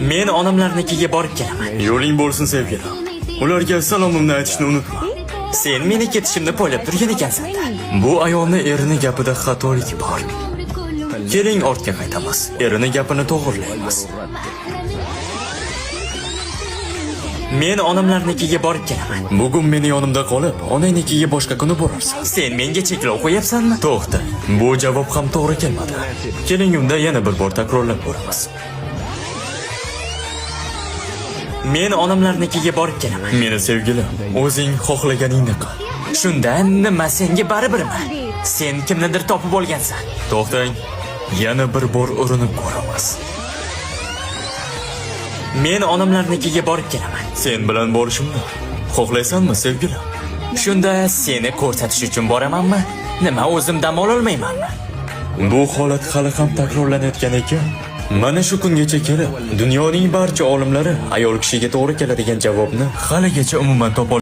Men onamlarnikiga borib kelaman. Yo'ling bo'lsin, sevgilim. Ularga salomimni aytishni unutma. Sen meni ketishimni poylab turgan ekansan-da. Bu ayolni erini gapida xatolik bor. Keling, ortga qaytamiz. Erini gapini to'g'rilaymiz. Men onamlarnikiga borib kelaman. Bugun meni yonimda qolib, onangnikiga boshqa kuni borarsan. Sen menga cheklov qo'yapsanmi? To'xta. Bu javob ham to'g'ri kelmadi. Keling, unda yana bir bor takrorlab ko'ramiz. Men onamlarnikiga borib kelaman. Meni sevgilim, o'zing xohlaganingni qil. Shunda nima, senga baribirmi? Sen kimnidir topib olgansan. To'xtang. Yana bir bor urinib ko'ramiz. Men onamlarnikiga borib kelaman. Sen bilan borishimni xohlaysanmi, sevgilim? Shunda seni ko'rsatish uchun boramanmi? Nima, o'zim dam ololmaymanmi? Bu holat hali ham takrorlanayotgan ekan. Mana shu kungacha kelib, dunyoning barcha olimlari ayol kishiga to'g'ri keladigan javobni haligacha umuman topa